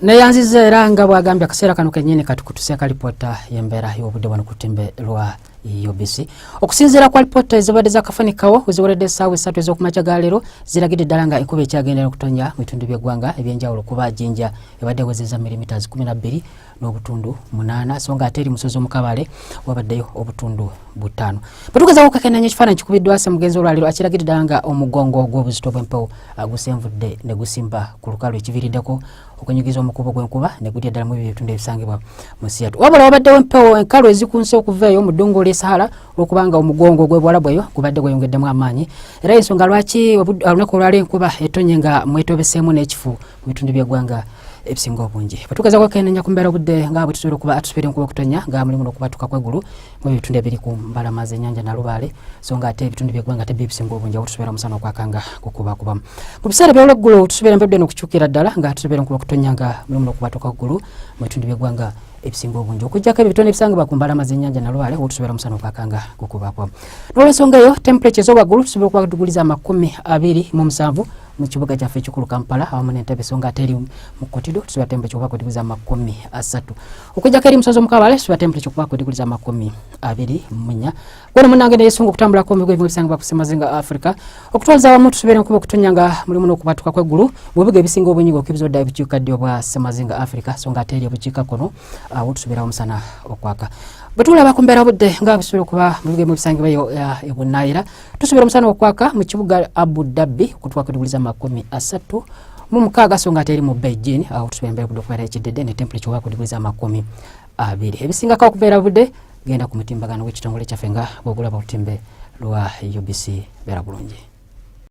Neyanziza era nga bwagambye akaseera kano kenyini katukutuseeko alipoota y'embeera y'obudde wano ku lutimbe lwa UBC. Okusinziira ku alipoota ezibadde zakafunikawo weziweredde essaawa 3 ez'okumakya ga leero, ziragidde ddala nga enkuba ekyagendera okutonya mu bitundu by'eggwanga ebyenjawulo, kuba Jinja ebadde ewezezza milimita 12.8, so nga ate eri musozi omukabale wabaddeyo obutundu 5. Bwe tugezaako okukekenenya ekifaananyi kikubiddwa Ssemugenzi olwaleero, akiragidde ddala nga omugongo gw'obuzito bw'empewo gusenvudde ne gusimba ku lukalu, ekiviiriddeko okunyugiza omukubo gw'enkuba ne gudya ddala mu ebyo ebitundu ebisangibwa mu nsi yattu. Wabula wabaddewo empewo enkalu ezikunse okuva eyo mu ddungu ly'e Sahara, olwokubanga omugongo gw'ebuwalabu eyo gubadde gweyongeddemu amaanyi, era ensonga lwaki olunaku olwali enkuba etonye nga mwetobeseemu n'ekifu mu bitundu by'eggwanga ebisinga obungi. Bwe tugezaako okukenenya ku mbeera obudde nga bwe tusobola okuba atusuubira enkuba okutonya nga mulimu n'okubatuka kw'eggulu mu bitundu ebiri ku mbalama z'ennyanja Nalubaale, so nga ate ebitundu by'eggwanga tebbi ebisinga obungi awo tusuubira omusana okwaka nga gukubakubamu. Mu biseera by'olweggulo tusuubira embeera n'okukyukira ddala nga tusuubira enkuba okutonya nga mulimu n'okubatuka kw'eggulu mu bitundu by'eggwanga ebisinga obungi, okuggyako ebyo ebitono ebisangibwa ku mbalama z'ennyanja Nalubaale awo tusuubira omusana okwaka nga gukubakubamu. N'olwensonga eyo, temperature ez'owaggulu tusobola okuba tuguliza 27 mu kibuga kyaffe ekikulu Kampala awamu n'Entebe, so nga ate eri mu Kotido tusobola temperature okuba kwetuguliza 30. Okuggyako eri musozi omukabale tusobola temperature okuba kwetuguliza 24. Gweno munange neyesunga okutambulako mu bigo ebimu ebisangibwa ku ssemazinga Africa. Okutwaliza awamu, tusuubira enkuba okutonya nga mulimu n'okubatuka kw'eggulu mu bibuga ebisinga obungi okukibiza odda ebukiikaddyo bwa ssemazinga Africa, so nga ate eri ebukiikakkono awo tusuubira omusana okwaka. Bwe tulaba ku mbeera budde nga busobola okuba mu bigo ebimu ebisangibwa eyo ebunaayira, tusuubira omusana okwaka mu kibuga Abu Dhabi okutuuka kutuguliza 36, so nga ate eri mu Beijing awo tusuubira embeera budde okubeera ekiddedde ne temperature oba kutuguliza 20. Ebisingako okubeera budde, genda ku mutimbagano gw'ekitongole kyaffe nga bwogulaba olutimbe lwa UBC. Beera bulungi.